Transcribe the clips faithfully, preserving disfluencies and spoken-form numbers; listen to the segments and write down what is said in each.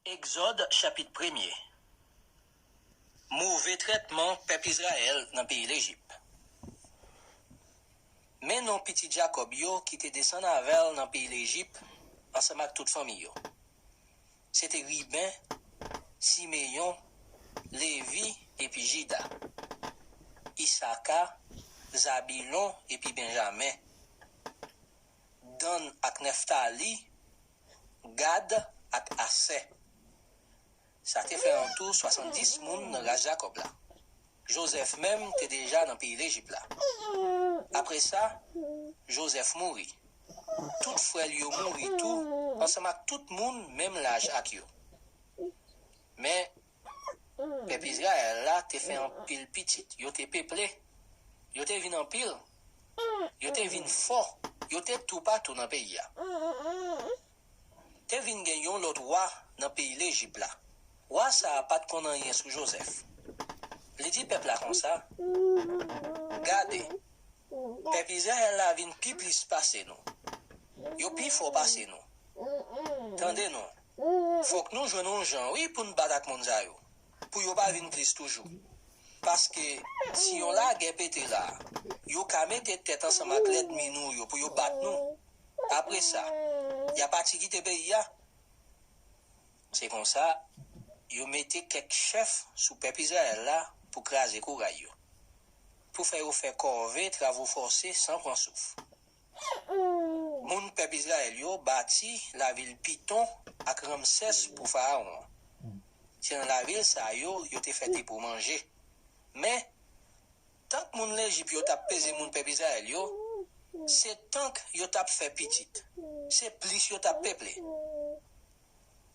Egzòd, chapit premye. Move trètman pèp Izrayèl nan peyi Lejip. Men non pitit Jakòb yo ki te desann avè l nan peyi Lejip, ansanm ak tout fanmi yo. Se te Riben, Simeyon, Levi, epi Jida, Isaka, Zabilon, epi Benjamen, Dann ak Neftali, Gad ak Asè. Sa te fè antou swasanndis moun nan ras Jakòb la. Jozèf menm te deja nan peyi Lejip la. Apre sa, Jozèf mouri. Tout frè l yo mouri tou, ansanm ak tout moun menm laj ak yo. Men, pèp Izrayèl la te fè anpil pitit, yo te peple, yo te vin anpil, yo te vin fò, yo te toupatou nan peyi a. Te vin gen yon lòt wa nan peyi Lejip la. Wa sa a pa t konn anyen sou Jozèf. Li di pèp la konsa, "Gade, pèp Izrayèl la vin pi plis pase nou. Yo pi fò pase nou. Tande non, fòk nou jwenn yon jan, wi, pou n bat ak moun sa yo, pou yo pa vin plis toujou. Paske si yon lagè pete la, yo ka mete tèt ansanm ak lènmi nou yo pou yo bat nou. Apre sa, y ap pati kite peyi a." Se konsa, yo mete kèk chèf sou pèp Izrayèl la pou kraze kouray yo, pou fè yo fè kòve, travo fòse, san pran souf. Moun pèp Izrayèl yo bati lavil Piton ak Ramsès pou Farawon an. Se nan lavil sa yo, yo te fè depo manje. Men, tank moun Lejip yo t ap peze moun pèp Izrayèl yo, se tank yo t ap fè pitit, se plis yo t ap peple.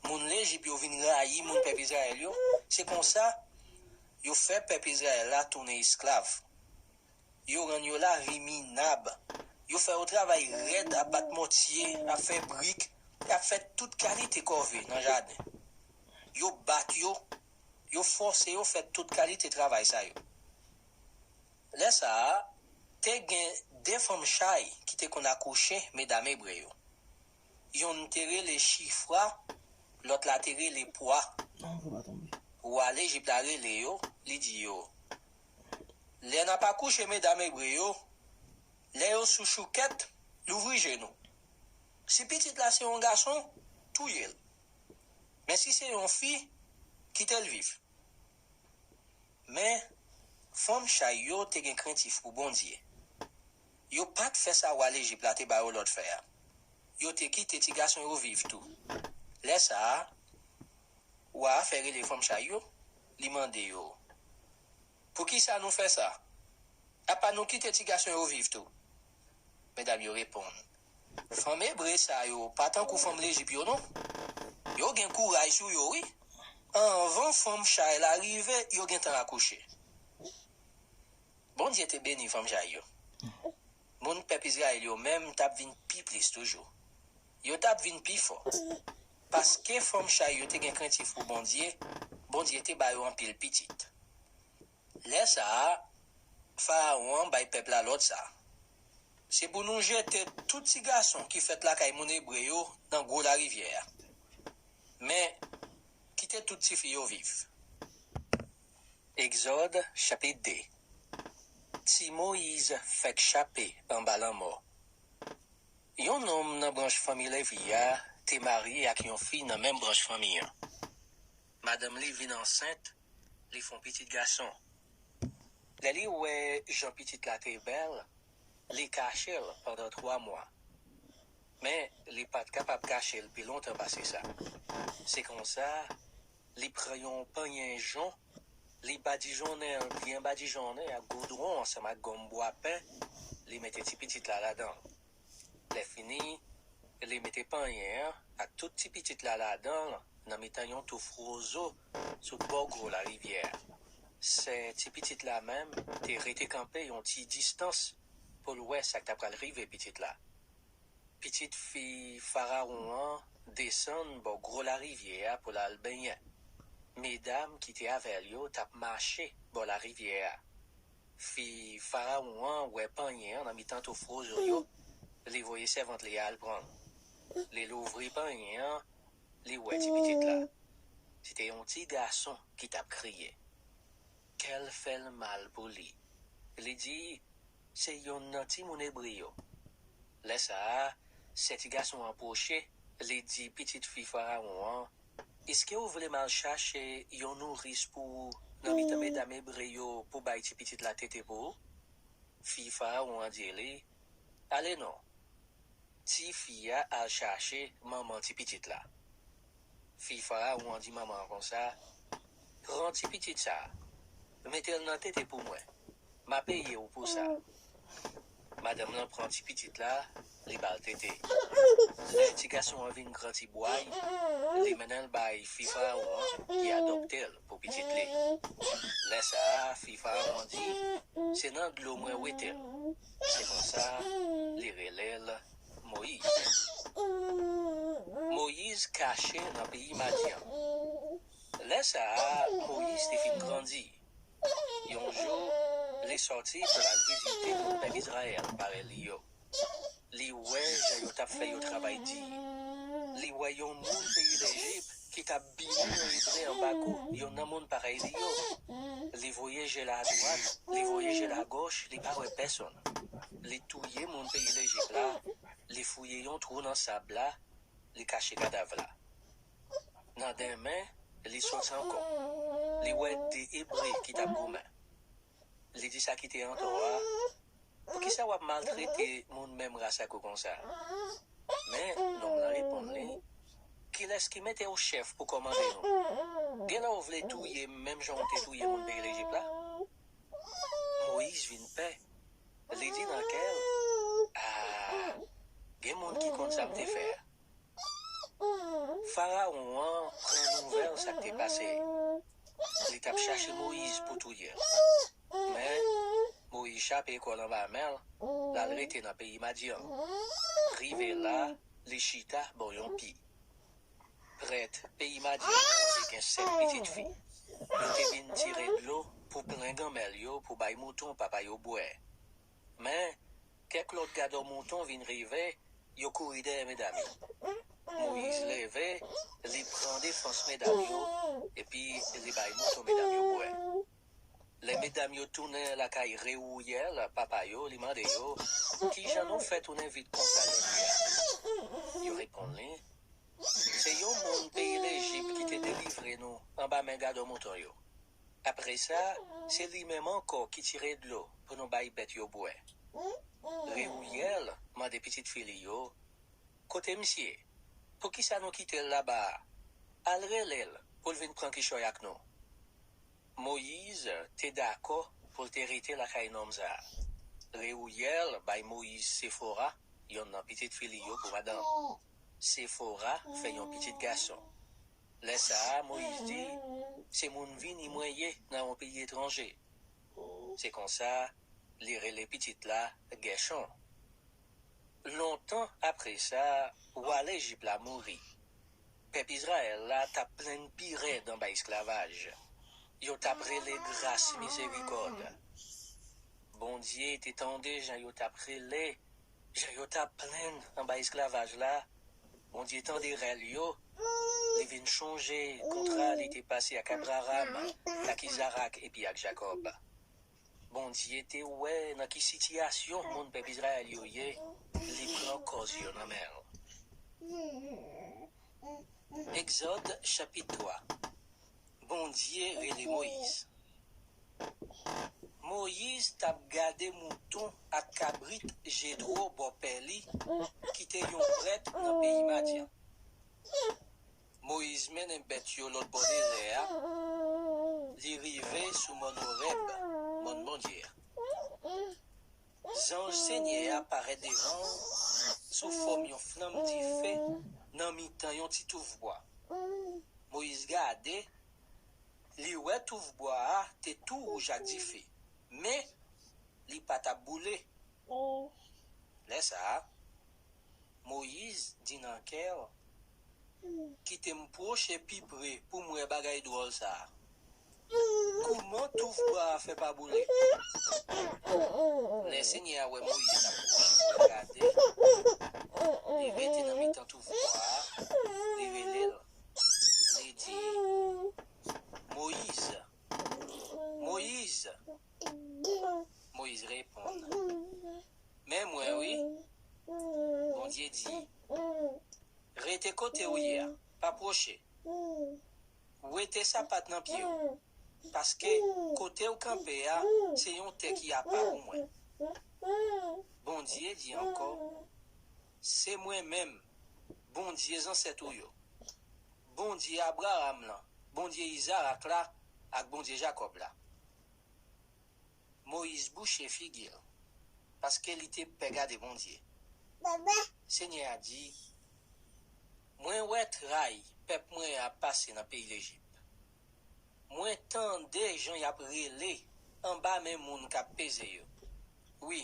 Moun Lejip yo vin rayi moun pèp Izrayèl yo, se konsa, yo fè pèp Izrayèl la tounen esklav. Yo rann yo lavi minab. Yo fè yo travay rèd, ap bat mòtye, ap fè brik, ap fè tout kalite kòve nan jaden. Yo bat yo, yo fòse yo fè tout kalite travay sa yo. Lè sa a, te gen de fanm chay ki te konn akouche medam ebre yo. Yonn te rele Chifra, lòt la te rele Pwa. Wa Lejip la rele yo, li di yo, "Lè n ap akouche medam ebre yo, lè yo sou choukèt, louvri je nou. Si pitit la se yon gason, touye l. Men si se yon fi, kite l viv." Men, fanm chay yo te gen krentif pou Bondye. Yo pa t fè sa wa Lejip la te ba yo lòd fè a. Yo te kite ti gason yo viv tou. Lè sa a, wa a fè rele fanm chay yo, li mande yo, "Poukisa nou fè sa? Apa nou kite ti gason yo viv tou?" Medam yo reponn, "Fanm ebre sa yo pa tankou fanm Lejip yo non. Yo gen kouray sou yo, wi. Anvan fanm chay la rive, yo gentan akouche." Bondye te beni fanm chay yo. Moun pèp Izrayèl yo menm t ap vin pi plis toujou. Yo t ap vin pi fò. Paske fanm chay yo te gen krentif pou Bondye, Bondye te ba yo anpil pitit. Lè sa a, Farawon an bay pèp la lòd sa a, "Se pou nou jete tout ti gason ki fèt lakay moun ebre yo nan gwo larivyè a. Men, kite tout tifi yo viv." Egzòd, chapit de. Ti Moyiz fèk chape anba lanmò. Yon nonm nan branch fanmi Levi a te marye ak yon fi nan menm branch fanmi an. Madanm li vin ansent, li fè yon pitit gason. Lè li wè jan pitit la te bèl, li kache l pandan twa mwa. Men, li pa t kapab kache l pi lontan pase sa. Se konsa, li pran yon panyen jon, li badijonnen l byen badijonnen ak goudwon ansanm ak gonm bwa pen, li mete ti pitit la ladan l. Lè fini, li mete panyen an ak tout ti pitit la ladan l nan mitan yon touf wozo sou bò gwo larivyè a. Sè ti pitit la menm te rete kanpe yon ti distans pou l wè sa k ta pral rive pitit la. Pitit fi Farawon an desann bò gwo larivyè a pou l al benyen. Medam ki te avè l yo t ap mache bò larivyè a. Fi Farawon an wè panyen an nan mitan touf wozo yo, li voye sèvant li a al pran l. Lè l ouvri panyen an, li wè ti pitit la. te yon ti gason ki t ap kriye. Kè l fè l mal pou li. Li di, "Se yonn nan timoun ebre yo." Lè sa a, sè ti gason an pwoche, li di pitit fi Farawon an, "Èske w vle m al chache yon nouris pou ou nan mitan medam ebre yo pou bay ti pitit la tete pou ou?" Fi Farawon an di li, "Ale non." Ti fi a al chache manman ti pitit la. Fi Farawon an di manman an konsa, "Pran ti pitit sa a, mete l nan tete pou mwen. M a peye w pou sa." Madanm lan pran ti pitit la, li ba l tete. Lè ti gason an vin gran ti bway, li mennen l bay fi Farawon an ki adopte l pou pitit li. Lè sa a, fi Farawon an di, "Se nan dlo mwen wete l." Se konsa, li rele l Moyiz. Moyiz kache nan peyi Madyan. Lè sa a, Moyiz te fin grandi. Yon jou, li sòti pou l al vizite tout pèp Izrayèl parèy li yo. Li wè jan yo t ap fè yo travay di. Li wè yon moun peyi Lejip ki t ap bime yon ebre anba kou yon nan moun parèy li yo. Li voye je l adwat, li voye je l agòch, li pa wè pèsonn. Li touye moun peyi Lejip la, li fouye yon twou nan sab la, li kache kadav la. Nan demen, li sòti ankò. Li wè de ebre ki t ap goumen. Li di sa ki te antò a, "Poukisa w ap maltrete moun menm ras ak ou konsa?" Men, nonm lan reponn li, "Kilès ki mete w chèf pou kòmande nou? Genlè w vle touye m menm jan w te touye moun peyi Lejip la?" Moyiz vin pè. Li di nan kè l, "A, gen moun ki konn sa m te fè a." Farawon an pran nouvèl sa k te pase. Li t ap chache Moyiz pou touye l. Men, Moyiz chape kò l anba men l, l al rete nan peyi Madyan. Rive la, li chita bò yon pi. Prèt peyi Madyan an te gen sèt pitit fi. Yo te vin tire dlo pou plen ganmèl yo pou bay mouton papa yo bwè. Men, kèk lòt gadò mouton vin rive, yo kouri dèyè medam yo. Moyiz leve, li pran defans medam yo, epi li bay mouton medam yo bwè. Lè medam yo tounen lakay Rewouyèl, papa yo, li mande yo, "Kijan nou fè tounen vit konsa jodi a?" Yo reponn li, "Se yon moun peyi Lejip ki te delivre nou anba men gadò mouton yo. Apre sa, se li menm ankò ki tire dlo pou nou bay bèt yo bwè." Rewouyèl mande pitit fi li yo, "Kote misye? Poukisa nou kite l laba a? Al rele l pou l vin pran kichòy ak nou." Moyiz te dakò pou l te rete lakay nonm sa a. Rewouyèl bay Moyiz Sefora, yonn nan pitit fi li yo, pou madanm. Sefora fè yon pitit gason. Lè sa a, Moyiz di, "Se moun vini mwen ye nan yon peyi etranje." Se konsa, li rele pitit la Gèchon. Lontan apre sa, wa Lejip la mouri. Pèp Izrayèl la t ap plenn pi rèd anba esklavaj. Yo t ap rele gras, mizerikòd. Bondye te tande jan yo t ap rele, jan yo t ap plenn anba esklavaj la. Bondye tande rèl yo, li vin chonje kontra li te pase ak Abraram, ak Izarak epi ak Jakòb. Bondye te wè nan ki sitiyasyon moun pèp Izrayèl yo ye, li pran kòz yo nan men l. Egzòd, chapit twa. Bondye rele Moyiz. Moyiz t ap gade mouton ak kabrit Jetwo, bòpè li, ki te yon prèt nan peyi Madyan. Moyiz mennen bèt yo lòt bò dezè a, li rive sou mòn Orèb, mòn Bondye a. Zanj Senyè a parèt devan l sou fòm yon flanm dife nan mitan yon ti touf bwa. Moyiz gade, li wè touf bwa a te tou wouj ak dife, men li pa t ap boule. Lè sa a, Moyiz di nan kè l, "Kite m pwoche pi pre pou m wè bagay dwòl sa a. Kouman touf bwa a fè pa boule?" Lè Senyè a wè Moyiz ap pwoche pou l gade, li rete nan mitan touf bwa a, li rele l. Li di, Bondye di, rete kote w ye a, pa pwoche. Wete sapat nan pye w, paske kote w kanpe a se yon tè ki apa pou mwen. Bondye di ankò, se mwen menm, Bondye zansèt ou yo, Bondye Abraram lan, Bondye Izarak la, ak Bondye Jakòb la. Moyiz bouche figi l, paske li te pè gade Bondye. Senyè a di, mwen wè tray pèp mwen an ap pase nan peyi Lejip. Mwen tande jan y ap rele anba men moun k ap peze yo. Wi,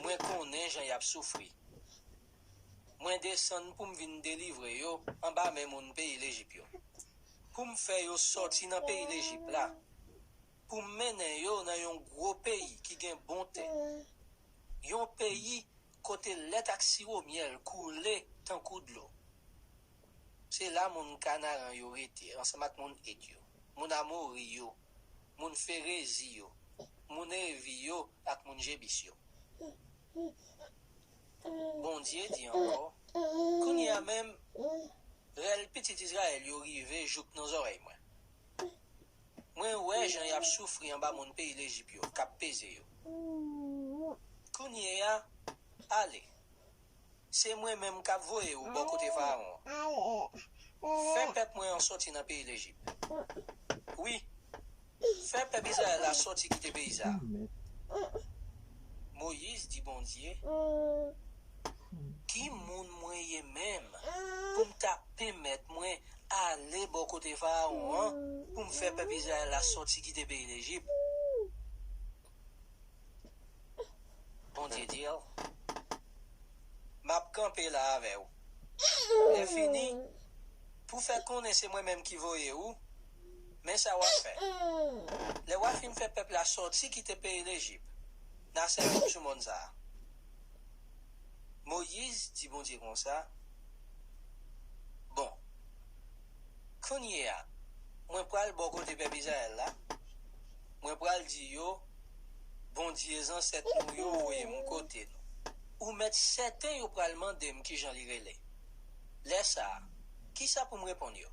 mwen konnen jan y ap soufri. Mwen desann pou m vin delivre yo anba men moun peyi Lejip yo, pou m fè yo sòti nan peyi Lejip la, pou m mennen yo nan yon gwo peyi ki gen bon tè, yon peyi kote lèt ak siwo myèl koule tankou dlo. Se la moun Kanaran yo rete ansanm ak moun Et yo, moun Amori yo, moun Ferezi yo, moun Evi yo ak moun Jebis yo. Bondye di ankò, kounye a menm, rèl pitit Izrayèl yo rive jouk nan zòrèy mwen. Mwen wè jan y ap soufri anba moun peyi Lejip yo k ap peze yo. Kounye a, ale, se mwen menm k ap voye w bò kote Farawon an. Fè pèp mwen an sòti nan peyi Lejip. Wi, fè pèp Izrayèl la sòti kite peyi sa a. Moyiz di Bondye, ki moun mwen ye menm pou m ta pèmèt mwen ale bò kote Farawon an pou m fè pèp Izrayèl la sòti kite peyi Lejip? Bondye di l, m ap kanpe la avè w. Lè fini, pou fè konnen se mwen menm ki voye w, men sa w ap fè. Lè w a fin fè pèp la sòti kite peyi Lejip, n a sèvi m sou mòn sa a. Moyiz di Bondye konsa, bon, kounye a, mwen pral bò kote pèp Izrayèl la, mwen pral di yo, Bondye zansèt nou yo voye m kote nou. Ou mèt sèten yo pral mande m kijan li rele. Lè sa a, kisa pou m reponn yo?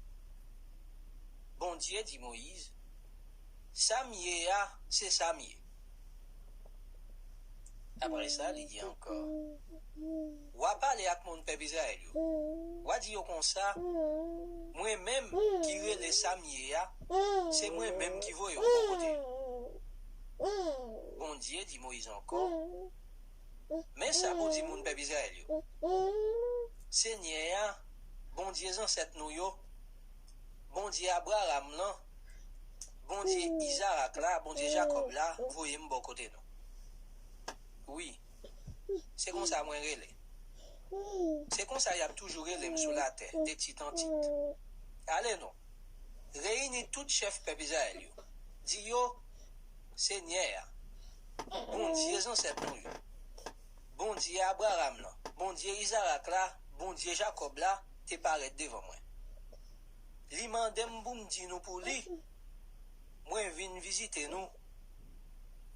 Bondye di Moyiz, sa m ye a, se sa m ye. Apre sa, li di ankò, w a pale ak moun pèp Izrayèl yo. W a di yo konsa, mwen menm ki rele sa m ye a, se mwen menm ki voye w bò kote yo. Bondye di Moyiz ankò, men sa pou w di moun pèp Izrayèl yo, Senyè a, Bondye zansèt nou yo, Bondye Abraram lan, Bondye Izarak la, Bondye Jakòb la, voye m bò kote nou. Wi, se konsa mwen rele. Se konsa y ap toujou rele m sou latè, de tit an tit. Ale non, reyini tout chèf pèp Izrayèl yo. Di yo, Senyè a, Bondye zansèt nou yo, Bondye Abraram lan, Bondye Izarak la, Bondye Jakòb la, te parèt devan mwen. Li mande m pou m di nou pou li, mwen vin vizite nou.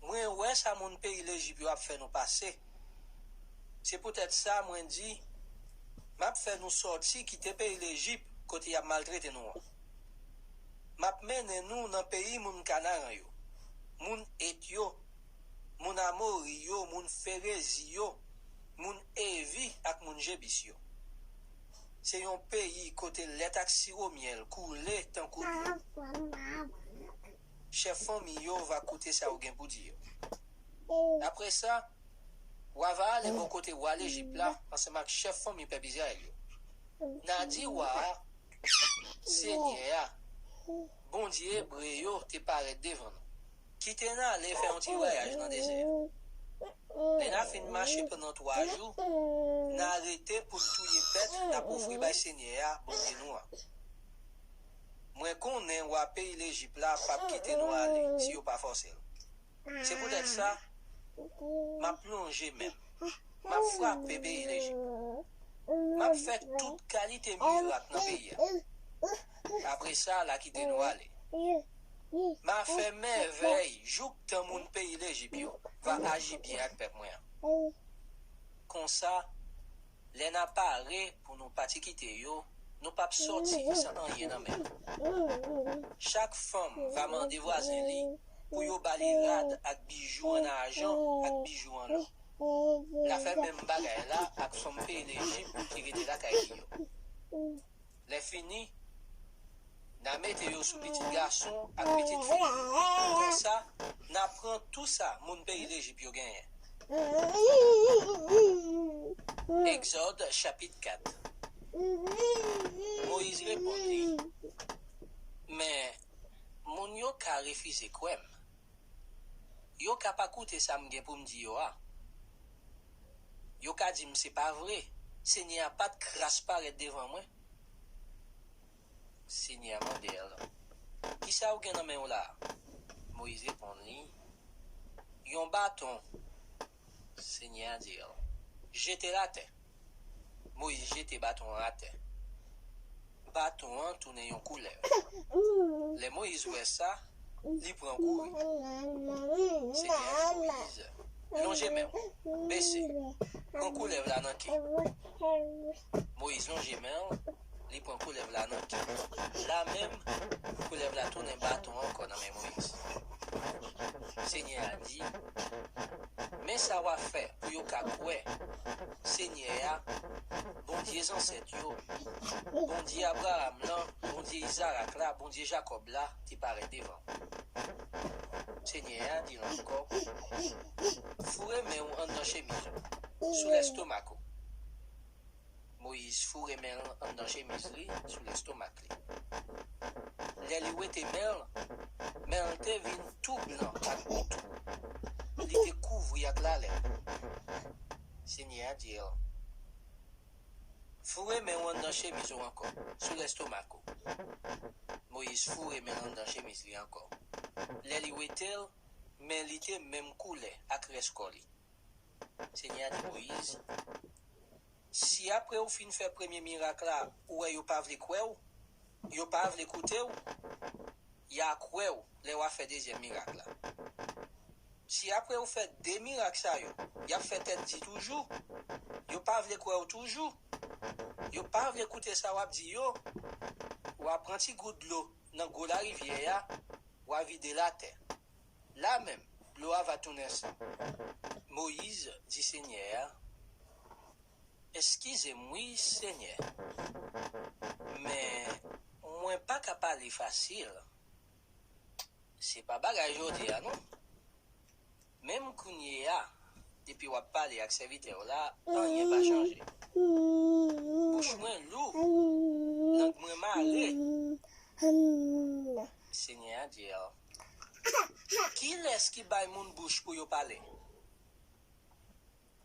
Mwen wè sa moun peyi Lejip yo ap fè nou pase. Se poutèt sa mwen di, m ap fè nou sòti kite peyi Lejip kote y ap maltrete nou an. M ap mennen nou nan peyi moun Kanaran yo, moun Et yo, moun Amori yo, moun Ferezi yo, moun Evi ak moun Jebis yo. Se yon peyi kote lèt ak siwo myèl koule tankou dlo. Chèf fanmi yo va koute sa ou gen pou di yo. Apre sa, wa va ale bò kote wa Lejip la ansanm ak chèf fanmi pèp Izrayèl yo. N a di wa a, Senyè a, Bondye Ebre yo te parèt devan nou. Kite n ale fè yon ti vwayaj nan dezè a. Lè n a fin mache pandan twa jou, n a rete pou n touye bèt n ap ofri bay Senyè a, Bondye nou an. Mwen konnen wa peyi Lejip la p ap kite nou ale si yo pa fòse l. Se poutèt sa, m ap lonje men m, m ap frape peyi Lejip. M ap fè tout kalite mirak nan peyi a. Apre sa, l a kite nou ale. M a fè mèvèy jouktan moun peyi Lejip yo va aji byen ak pèp mwen an. Konsa, Lè n a pare pou nou pati kite yo, nou p ap sòti san anyen nan men nou. Chak fanm va mande vwazen li pou yo ba li rad ak bijou an ajan ak bijou an lò. L a fè menm bagay la ak fanm peyi Lejip ki rete lakay li yo. Lèfini, n a mete yo sou pitit gason ak pitit fi yo. Konsa, n a pran tou sa moun peyi Lejip yo genyen. Egzòd, chapit kat. Moyiz reponn li, men moun yo ka refize kwè m. Yo ka pa koute sa m gen pou m di yo a. Yo ka di m se pa vre, Senyè a pa t kras parèt devan mwen. Senyè a mande l, kisa w gen nan men w la a? Moyiz reponn li, yon baton. Senyè a di l, jete l atè. Moyiz jete baton an atè. Baton an tounen yon koulèv. Lè Moyiz wè sa, li pran kouri. Senyè a di Moyiz, lonje men w, bese, pran koulèv la nan ke. Moyiz lonje men l, li pran koulèv la nan ke. La menm, koulèv la tounen baton ankò nan men Moyiz. Senyè a di, men sa w a fè pou yo ka kwè Senyè a, Bondye zansèt yo, Bondye Abraram lan, Bondye Izarak la, Bondye Jakòb la, te parèt devan w. Senyè a di l ankò, foure men w anndan chemiz ou, sou lèstomak ou. Moyiz foure men l anndan chemiz li, sou lèstomak li. Lè li wete men l, men l te vin tou blan ak bouton. Li te kouvri ak lalèn. Senyè a di l, foure men w anndan chemiz ou ankò, sou lèstomak ou. Moyiz foure men l anndan chemiz li ankò. Lè li wete l, men li te menm koulè ak rès kò li. Senyè a di Moyiz, si apre w fin fè premye mirak la, ou wè yo pa vle kwè w, yo pa vle koute w, y a kwè w lè w a fè dezyèm mirak la. Si apre w fè de mirak sa yo, y ap fè tèt di toujou, yo pa vle kwè w toujou, yo pa vle koute sa w ap di yo, w a pran ti gout dlo nan gwo larivyè a, w a vide l atè. La menm, dlo a va tounen san. Moyiz di Senyè a, eskize m wi, Senyè, men mwen pa ka pale fasil. Se pa bagay jodi a non. Menm kounye a, depi w ap pale ak sèvitè w la, anyen pa chanje. Bouch mwen lou, lang mwen mare. Senyè a di l, kilès ki bay moun bouch pou yo pale?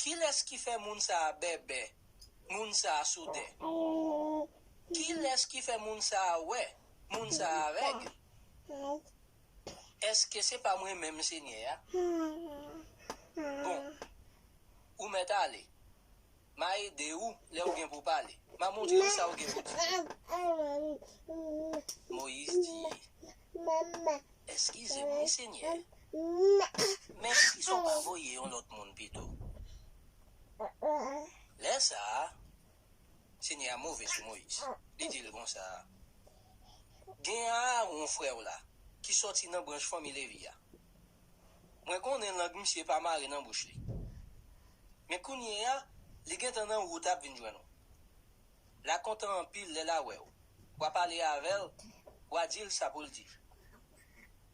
Kilès ki fè moun sa a bèbè, moun sa a souden? Kilès ki fè moun sa a wè, moun sa a avèg? Èske se pa mwen menm Senyè a? Bon, ou mèt ale. M a ede ou lè ou gen pou pale. M a montre ou sa ou gen pou di. Moyiz di, eskize m wi, Senyè, men eskize w pa voye yon lòt moun pito? Lè sa a, Senyè a move sou Moyiz. Li di l konsa, gen Aawon, frè w la, ki sòti nan branch fanmi Levi a. Mwen konnen lang misye pa mare nan bouch li. Men kounye a, li gentan nan wout ap vin jwenn ou. L a kontan anpil lè l a wè w. W a pale avè l, w a di l sa pou l di.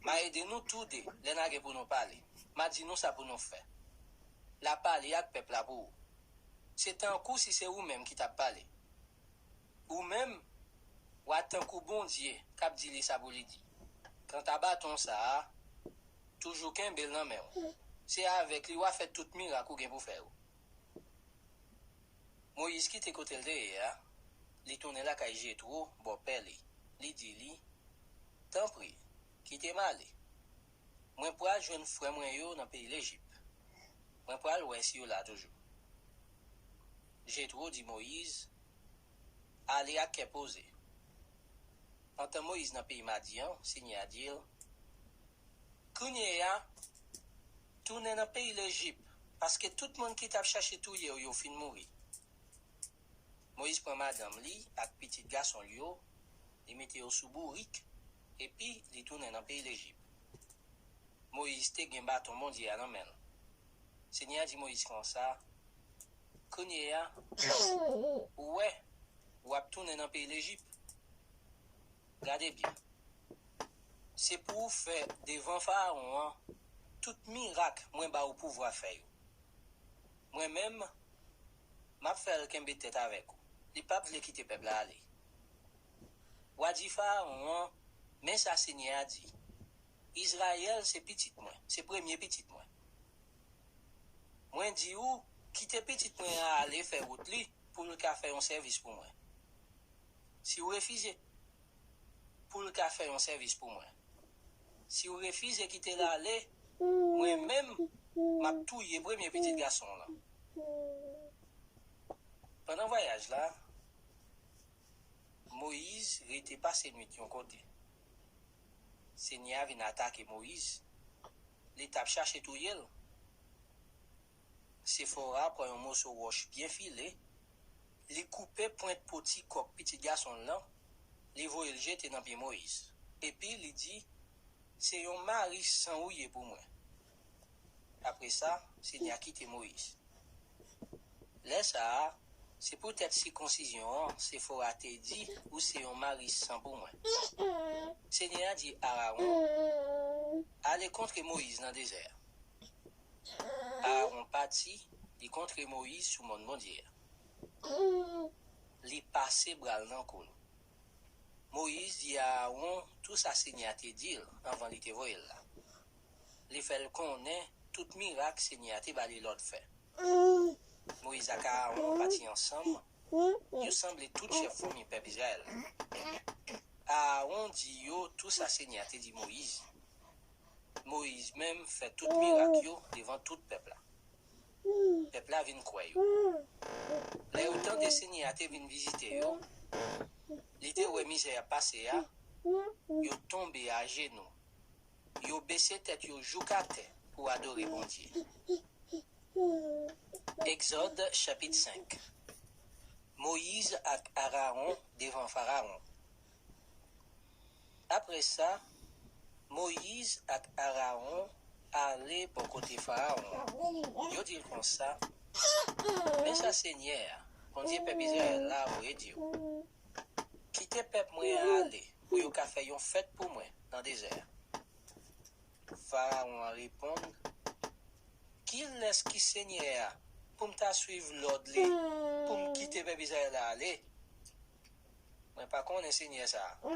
M a ede nou toude lè n a gen pou nou pale. M a di nou sa pou nou fè. L a pale ak pèp la pou ou. Se tankou si se ou menm ki t ap pale. Ou menm, w a tankou Bondye k ap di li sa pou li di. Kanta baton sa a, toujou kenbe l nan men w. Se avèk li w a fè tout mirak ou gen pou fè yo. Moyiz kite kote l te ye a, li tounen lakay Jetwo, bòpè li. Li di li, tanpri, kite m ale. Mwen pral jwenn frè mwen yo nan peyi Lejip. Mwen pral wè si yo la toujou. Jetwo di Moyiz, ale ak kè poze. Antan Moyiz nan peyi Madyan, Senyè a di l, kounye a, tounen nan peyi Lejip, paske tout moun ki t ap chache touye w yo fin mouri. Moyiz pran madanm li ak pitit gason l yo, li mete yo sou bourik, epi li tounen nan peyi Lejip. Moyiz te gen baton Bondye a nan men l. Senyè a di Moyiz konsa, kounye a, ou wè, w ap tounen nan peyi Lejip. Gade byen. Se pou w fè devan Farawon an tout mirak mwen ba w pouvwa fè yo. Mwen menm, m ap fè l kenbe tèt avèk ou. Li p ap vle kite pèp la ale. W a di Farawon an, men sa Senyè a di, Izrayèl se pitit mwen, se premye pitit mwen. Mwen di w, kite pitit mwen an ale fè wout li pou l ka fè yon sèvis pou mwen. Si w refize, pou l ka fè yon sèvis pou mwen. Si w refize kite l ale, mwen menm, m ap touye premye pitit gason w lan. Pandan vwayaj la, Moyiz rete pase nwit yon kote. Senyè a vin atake Moyiz. Li t ap chache touye l. Sefora pran yon moso wòch byen file, li koupe pwent po ti kòk pitit gason l lan, li voye l jete nan pye Moyiz. Epi li di, se yon mari san ou ye pou mwen. Apre sa, Senyè a kite Moyiz. Lè sa a, se poutèt sikonsizyon an Sefora te di, ou se yon mari san pou mwen. Senyè a di Arawon, ale kontre Moyiz nan dezè a. Arawon pati, li kontre Moyiz sou mòn Bondye a. Li pase bra l nan kou l. Moyiz di Arawon tou sa Senyè a te di l anvan li te voye l la. Li fè l konnen tout mirak Senyè a te ba li lòd fè. Moyiz ak Arawon pati ansanm, yo sanble tout chèf fanmi pèp Izrayèl la. Arawon di yo tou sa Senyè a te di Moyiz. Moyiz menm fè tout mirak yo devan tout pèp la. Pèp la vin kwè yo. Lè yo tande Senyè a te vin vizite yo, li te wè mizè y ap pase a, yo tonbe ajenou. Yo bese tèt yo jouk atè pou adore Bondye. Egzòd chapit senk. Moyiz ak Arawon devan Farawon. Apre sa, Moyiz ak Arawon ale bò kote Farawon an. Yo di l konsa, men sa Senyè a, Bondye pèp Izrayèl la, voye di w, kite pèp mwen an ale pou yo ka fè yon fèt pou mwen nan dezè a. Farawon an reponn, kilès ki Senyè a pou m ta swiv lòd li pou m kite pèp Izrayèl la ale? Mwen pa konnen Senyè sa a.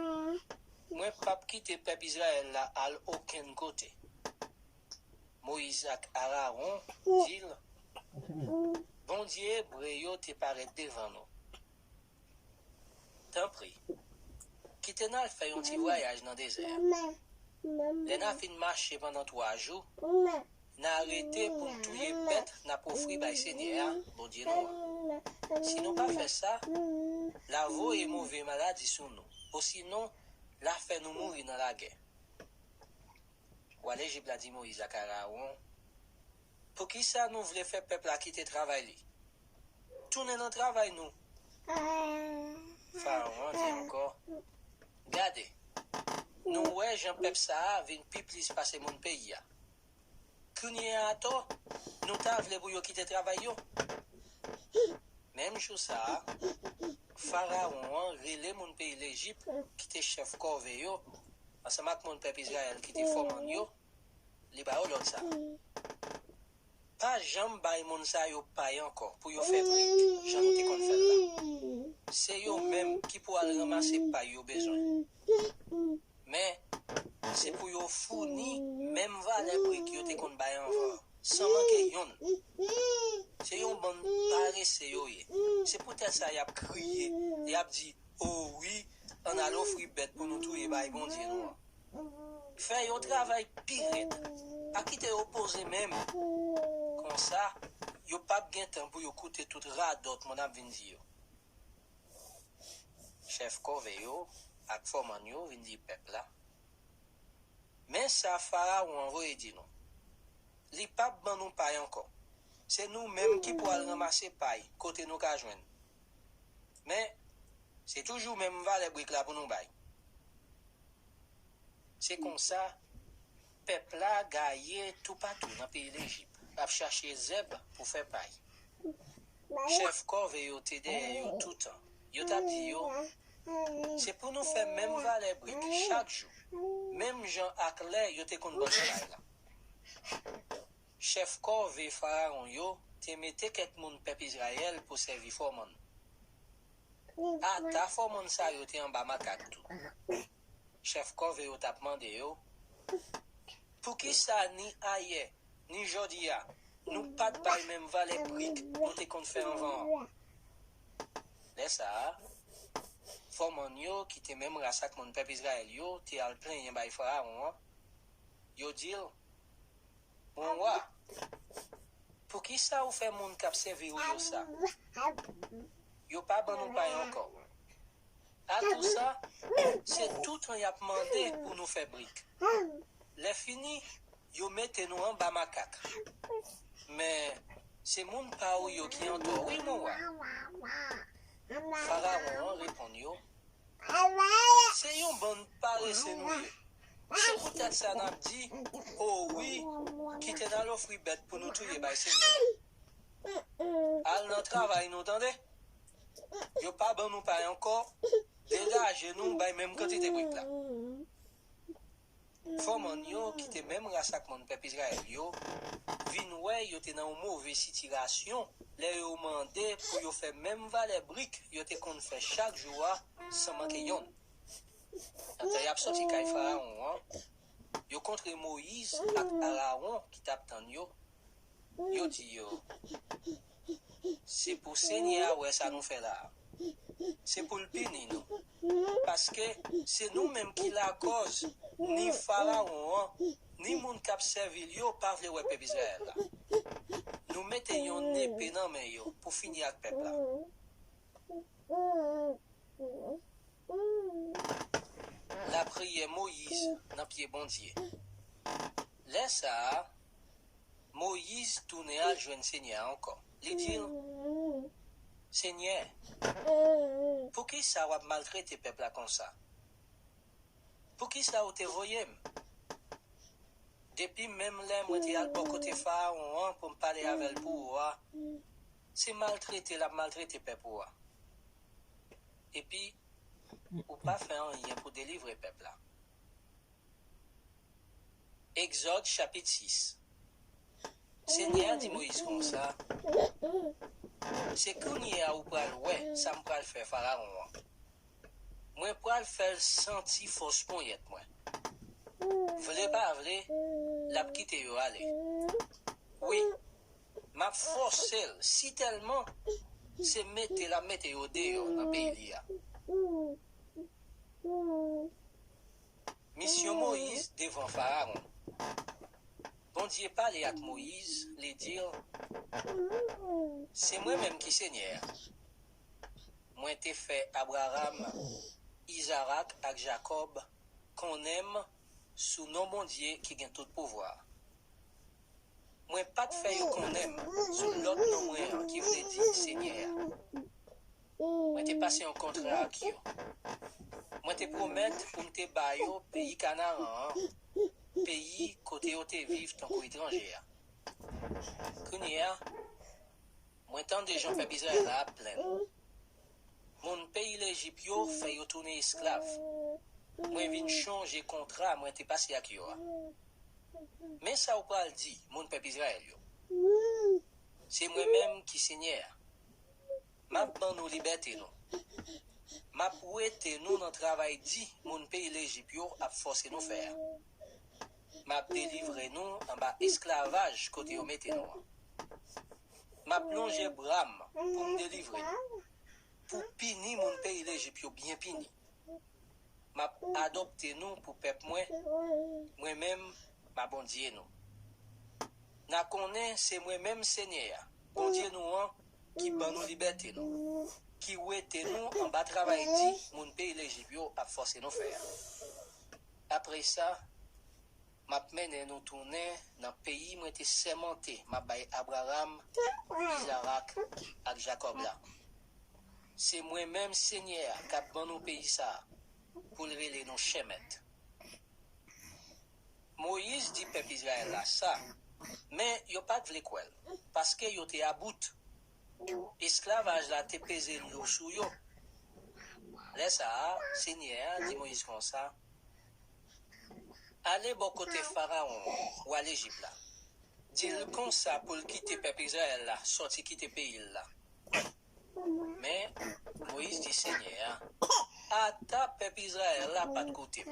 Mwen p ap kite pèp Izrayèl la al okenn kote. Moyiz ak Arawon di l, Bondye ebre yo te parèt devan nou. Tanpri, kite n al fè yon ti vwayaj nan dezè a. Lè n a fin mache pandan twa jou, n a rete pou n touye bèt n ap ofri bay Senyè a, Bondye nou an. Si nou pa fè sa, l a voye move maladi sou nou, osinon, l a fè nou mouri nan lagè. Wa Lejip la di Moyiz ak Arawon, poukisa nou vle fè pèp la kite travay li? Tounen nan travay nou. Farawon an di ankò, gade, nou wè jan pèp sa a vin pi plis pase moun peyi a. Kounye a atò, nou ta vle pou yo kite travay yo. Menm jou sa a, Farawon an rele moun peyi Lejip ki te chèf kòve yo, ansanm ak moun pèp Izrayèl ki te fòmann yo, li ba yo lòd sa a, pa janm bay moun sa yo pay ankò pou yo fè brik, jan nou te konn fè l la. Se yo menm ki pou al ranmase pay yo bezwen. Men, se pou yo founi menm valè brik yo te konn bay anvan an, san manke yonn. Se yon bann parese yo ye. Se poutèt sa y ap kriye, y ap di, o wi, ann al ofri bèt pou nou touye bay Bondye nou an. Fè yo travay pi rèd. Pa kite yo poze men m. Konsa, yo p ap gen tan pou yo koute tout radòt moun ap vin di yo. Chèf kòve yo ak fòmann yo vin di pèp la, men sa Farawon an voye di nou, li p ap ban nou pay ankò. Se nou menm ki pou al ranmase pay kote nou ka jwenn. Men, se toujou menm valè brik la pou nou bay. Se konsa, pèp la gaye toupatou nan peyi Lejip, ap chache zèb pou fè pay. Chèf kòve yo te dèyè yo toutan. Yo t ap di yo, se pou nou fè menm valè brik chak jou, menm jan ak lè yo te konn ban travay la. Chèf kòve Farawon yo te mete kèk moun pèp Izrayèl pou sèvi fòmann. Ata fòmann sa yo te anba makak tou. Chèf kòve yo t ap mande yo, poukisa ni ayè, ni jodi a, nou pa t bay menm valè brik nou te konn fè anvan an? Lè sa a, fòmann yo, ki te menm ras ak moun pèp Izrayèl yo, te al plenyen bay Farawon an. Yo di l, mon wa, poukisa ou fè moun k ap sèvi w yo sa? Yo pa ban nou pay ankò. Atou sa, se toutan y ap mande pou nou fè brik. Lè fini, yo mete nou anba makak. Men, se moun pa ou yo ki antò, wi, mon wa. Farawon an reponn yo, se yon bann parese nou ye. Se poutèt sa n ap di, o wi, kite n al ofri bèt pou nou touye bay Senyè a. Al nan travay nou, tande. Yo pa ban nou pay ankò, degaje nou bay menm kantite brik la. Fòmann yo, ki te menm ras ak moun pèp Izrayèl yo, vin wè yo te nan yon move sitiyasyon lè yo mande pou yo fè menm valè brik yo te konn fè chak jou a san manke yonn. Nan tan y ap sòti kay Farawon an, yo kontre Moyiz ak Arawon ki t ap tann yo. Yo di yo, se pou Senyè a wè sa nou fè la a. Se pou l pini nou. Paske se nou menm ki lakòz ni Farawon an, ni moun k ap sèvi l yo pa vle wè pèp Izrayèl la. Nou mete yon nepe nan men yo pou fini ak pèp la. Lapriyè Moyiz nan pye Bondye. Lè sa a, Moyiz tounen al jwenn Senyè a ankò. Li di l, Senyè, poukisa w ap maltrete pèp la konsa? Poukisa w te voye m? Depi menm lè mwen te al bò kote Farawon an pou m pale avè l pou ou a, se maltrete l ap maltrete pèp ou a. Epi, ou pa fè anyen pou delivre pèp la. Egzòd chapit sis. Senyè a di Moyiz konsa, se kounye a ou pral wè sa m pral fè Farawon an. Mwen pral fè l santi fòs ponyèt mwen. Vle pa vle, l ap kite yo ale. Wi, m ap fòse l sitèlman se mete l ap mete yo deyò nan peyi li a. Misyon Moyiz devan Farawon. Bondye pale ak Moyiz, li di l, se mwen menm ki Senyè a. Mwen te fè Abraram, Izarak ak Jakòb konnen m sou non Bondye ki gen tout pouvwa. Mwen pa t fè yo konnen m sou lòt non mwen an ki vle di Senyè a. Mwen te pase yon kontra ak yo. Mwen te pwomèt pou m te ba yo peyi Kanaran an, peyi kote yo te viv tankou etranje a. Kounye a, mwen tande jan pèp Izrayèl la ap plenn. Moun peyi Lejip yo fè yo tounen esklav. Mwen vin chonje kontra mwen te pase ak yo a. Men sa w pral di moun pèp Izrayèl yo, se mwen menm ki Senyè a. M ap ban nou libète nou. M ap wete nou nan travay di moun peyi Lejip yo ap fòse nou fè a. M ap delivre nou anba esklavaj kote yo mete nou an. M ap lonje bra m pou m delivre nou. Pou pini moun peyi Lejip yo byen pini. M ap adopte nou pou pèp mwen, mwen menm, m a Bondye nou. N a konnen se mwen menm Senyè a, Bondye nou an, ki ban nou libète nou, ki wete nou anba travay di moun peyi Lejip yo ap fòse nou fè a. Apre sa, m ap mennen nou tounen nan peyi mwen te sèmante m ap bay Abraram, Izarak ak Jakòb la. Se mwen menm Senyè a k ap ban nou peyi sa a, pou l rele nou chè mèt. Moyiz di pèp Izrayèl la sa, men yo pa t vle kwè l, paske yo te about. Esklavaj la te peze lou sou yo. Lè sa a, Senyè a di Moyiz konsa, ale bò kote Farawon an, wa Lejip la. Di l konsa pou l kite pèp Izrayèl la sòti kite peyi l la. Men, Moyiz di Senyè a, ata pèp Izrayèl la pa t koute m.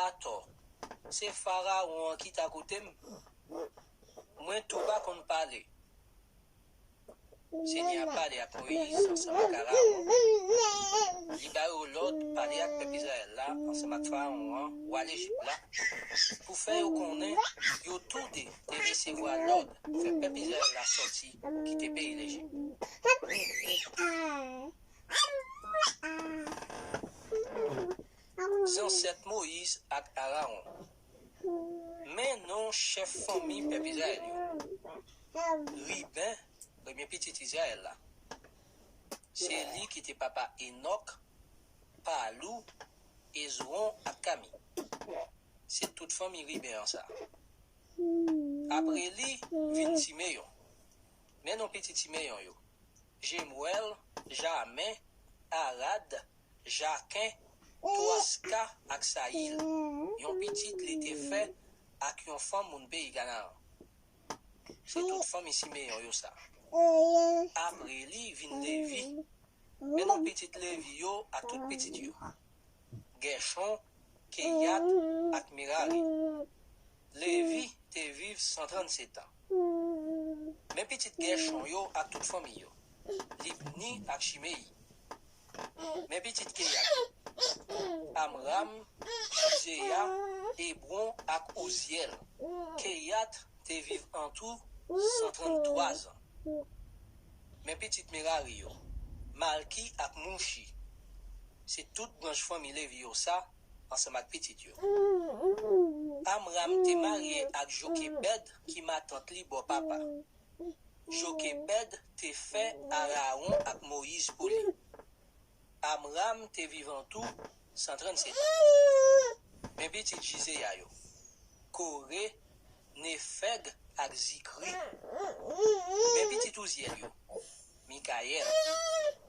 Atò, se Farawon an ki ta koute m? Mwen tou pa konn pale. Senyè a pale ak Moyiz ansanm ak Arawon. Li ba yo lòd pale ak pèp Izrayèl la ansanm ak Farawon an, wa Lejip la, pou fè yo konnen yo tou de te resevwa lòd fè pèp Izrayèl la sòti kite peyi Lejip. Zansèt Moyiz ak Arawon. Men non chèf fanmi pèp Izrayèl yo. Riben, premye pitit Izrayèl la. Se li ki te papa Enòk, Palou, Ezwon ak Kami. Se tout fanmi Riben an sa. Apre li, vin Simeyon. Men non pitit Simeyon yo. Jemwèl, Jamen, Arad, Jaken, Twaska ak Sayil, yon pitit li te fè ak yon fanm moun peyi Kanaran. Se tout fanmi Simeyon yo sa. Apre li vin Levi. Men non pitit Levi yo ak tout pitit yo. Gèchon, Keyat ak Merari. Levi te viv san trannsetan. Men pitit Gèchon yo ak tout fanmi yo, Libni ak Chimeyi. Men pitit Keyat yo, Amram, Chizeya, Ebwon ak Ouzyèl. Keyat te viv an tou san tranntwa zan. Men pitit Merari yo, Malki ak Mouchi. Se tout branch fanmi Levi yo sa, ansanm ak pitit yo. Amram te marye ak Jokebèd ki matant li bò papa. Jokebèd te fè Arawon ak Moyiz pou li. Amram te viv an tou san trannsetan. Men pitit Chizeya yo, Kore, Nefèg ak Zikri. Men pitit Ouzyèl yo, Mikayèl,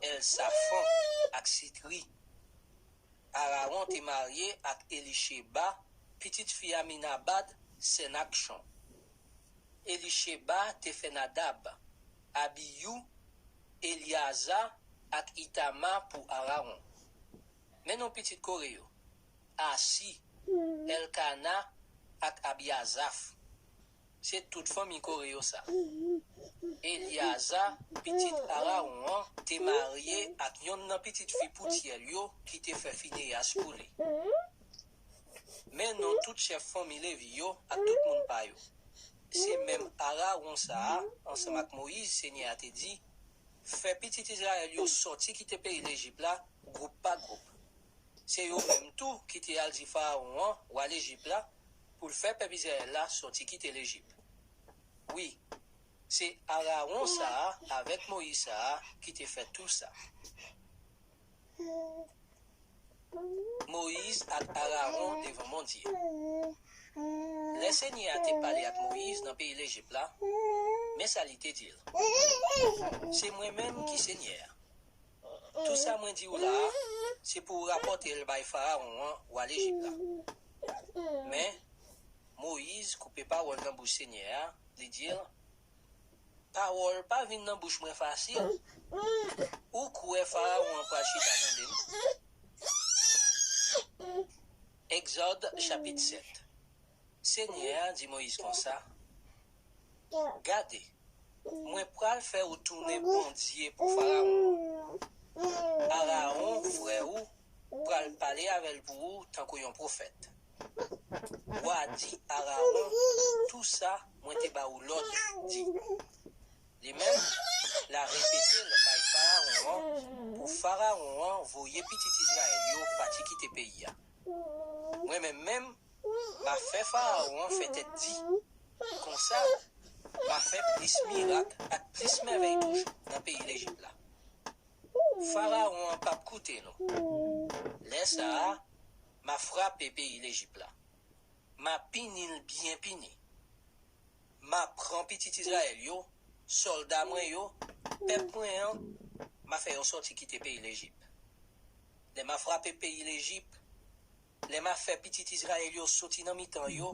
Èlsafan ak Sitri. Arawon te marye ak Elicheba, pitit fi Aminabad, sè Nachon. Elicheba te fè Nadab, Abiyou, Elyaza ak Itama pou Arawon. Men non pitit Kore yo, Asi, Èlkana ak Abyazaf. Se tout fanmi Kore yo sa. Elyaza, pitit Arawon an, te marye ak yonn nan pitit fi Poutyèl yo ki te fè Fineyas pou li. Men non tout chèf fanmi Levi yo ak tout moun pa yo. Se menm Arawon sa a, ansanm ak Moyiz, Senyè a te di, fè pitit Izrayèl yo sòti kite peyi Lejip la, gwoup pa gwoup. Se yo menm tou ki te al di Farawon an, wa Lejip la, pou l fè pèp Izrayèl la sòti kite Lejip. Wi, se Arawon sa a avèk Moyiz sa a ki te fè tou sa. Moyiz ak Arawon devan Bondye. Lè Senyè a te pale ak Moyiz nan peyi Lejip la, men sa li te di l, se mwen menm ki Senyè a. Tou sa mwen di w la a, se pou w rapòte l bay Farawon an, wa Lejip la. Men, Moyiz koupe pawòl nan bouch Senyè a, li di l, pawòl pa vin nan bouch mwen fasil. Ou kwè Farawon an pral chita tande m? Egzòd chapit sèt. Senyè a di Moyiz konsa, gade, mwen pral fè ou tounen Bondye pou Farawon. Arawon, frè ou, pral pale avè l pou ou tankou yon pwofèt. W a di Arawon tou sa mwen te ba ou lòd di. Li menm, l a repete l bay Farawon an, pou Farawon an voye pitit Izrayèl yo pati kite peyi a. Mwen menm menm, m a fè Farawon an fè tèt di. Konsa, m a fè plis mirak ak plis mèvèy toujou nan peyi Lejip la. Farawon an p ap koute nou. Lè sa a, m a frape peyi Lejip la. M a pini l byen pini. M a pran pitit Izrayèl yo, sòlda mwen yo, pèp mwen an, m a fè yo sòti kite peyi Lejip. Lè m a frape peyi Lejip, lè m a fè pitit Izrayèl yo soti nan mitan yo,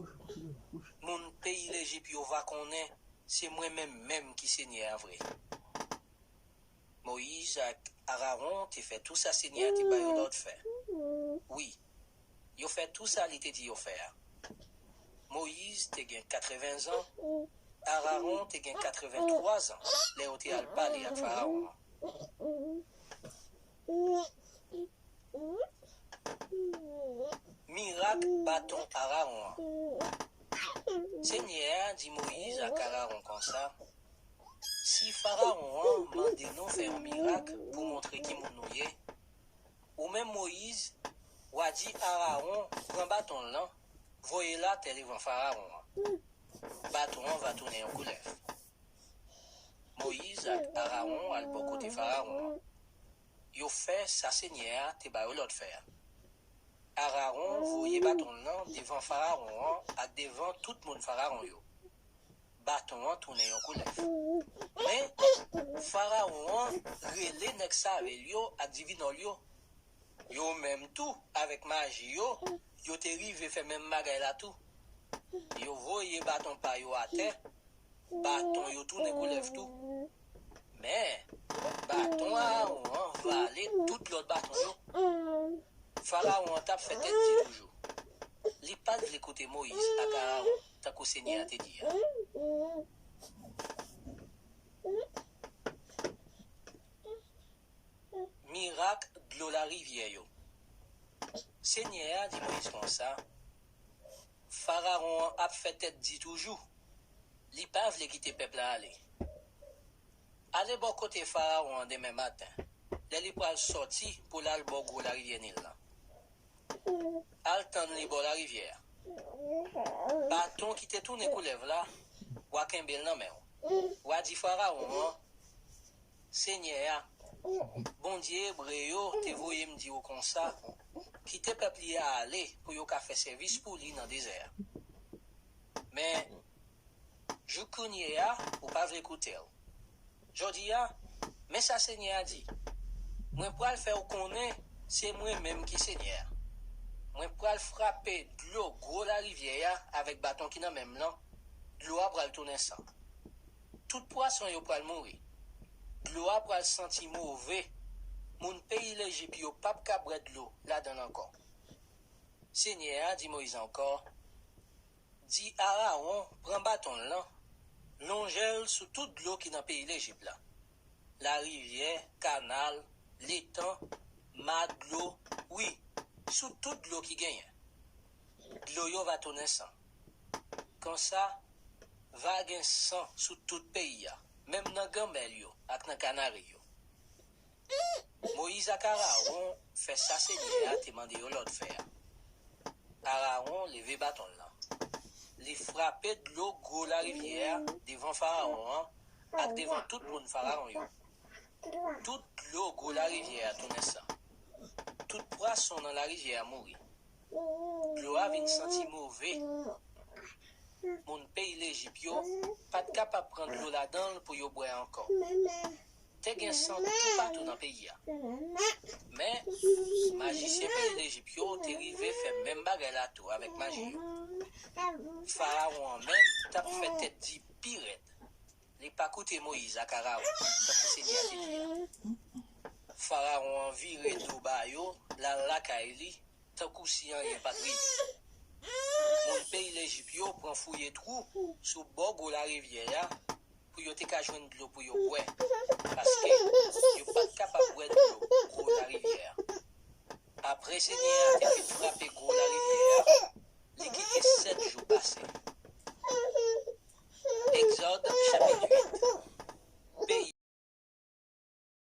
moun peyi Lejip yo va konnen se mwen menm menm ki Senyè a vre. Moyiz ak Arawon te fè tou sa Senyè a te ba yo lòd fè. Wi, yo fè tou sa li te di yo fè a. Moyiz te gen katreven zan, Arawon te gen katreven twa zan lè yo te al pale ak Farawon an. Mirak baton Arawon an. Senyè a di Moyiz ak Arawon konsa, si Farawon an mande nou fè yon mirak pou montre ki moun nou ye, ou menm Moyiz, w a di Arawon pran baton l lan, voye l atè devan Farawon an. Baton an va tounen yon koulèv. Moyiz ak Arawon al bò kote Farawon an. Yo fè sa Senyè a te ba yo lòd fè a. Arawon voye baton l lan devan Farawon an ak devan tout moun Farawon yo. Baton an tounen yon koulèv. Men, Farawon an rele nèg save l yo ak divinò l yo. Yo menm tou, avèk maji yo, yo te rive fè menm bagay la tou. Yo voye baton pa yo atè, baton yo tounen koulèv tou. Men, baton Arawon an vale tout lòt baton yo. Farawon an t ap fè tèt di toujou. Li pa t vle koute Moyiz ak Arawon, tankou Senyè a te di a. Mirak dlo larivyè yo. Senyè a di Moyiz konsa, Farawon an ap fè tèt di toujou. Li pa vle kite pèp la ale. Ale bò kote Farawon an demen maten, lè li pral sòti pou l al bò gwo larivyè Nil lan. Al tann li bò larivyè a. Baton ki te tounen koulèv la, w a kenbe l nan men w. W a di Farawon an, Senyè a, Bondye ebre yo te voye m di w konsa, kite pèp li a ale pou yo ka fè sèvis pou li nan dezè a. Men, jouk kounye a, ou pa vle koute l. Jodi a, men sa Senyè a di, Mwen pral fè w konnen se mwen menm ki Senyè a. Mwen pral frape dlo gwo larivyè a avèk baton ki nan men m lan, dlo a pral tounen san. Tout pwason yo pral mouri. Dlo a pral santi move. Moun peyi Lejip yo p ap ka bwè dlo ladan l ankò. Senyè a di Moyiz ankò, Di Arawon pran baton l lan, lonje l sou tout dlo ki nan peyi Lejip la. Larivyè, kanal, letan, ma dlo, wi, sou tout dlo ki genyen. Dlo yo va tounen san. Konsa, va gen san sou tout peyi a, menm nan ganmèl yo ak nan kanari yo. Moyiz ak Arawon fè sa Senyè a te mande yo lòd fè a. Arawon leve baton l lan. Li frape dlo gwo larivyè a devan Farawon an ak devan tout moun Farawon yo. Tout dlo gwo larivyè a tounen san. Tout pwason nan larivyè a mouri. Dlo a vin santi move. Moun peyi Lejip yo pa t kapab pran dlo ladan l pou yo bwè ankò. Te gen san toupatou nan peyi a. Men, majisyen peyi Lejip yo te rive fè menm bagay la tou avèk maji yo. Farawon an menm t ap fè tèt di pi rèd. Li pa koute Moyiz ak Arawon, tankou Senyè a te di a. Farawon an vire do ba yo, l al lakay li, tankou si anyen pa t rive. Moun peyi Lejip yo pran fouye twou sou bò gwo larivyè a pou yo te ka jwenn dlo pou yo bwè, paske yo pa t kapab bwè dlo gwo larivyè a. Apre Senyè a te fin frape gwo larivyè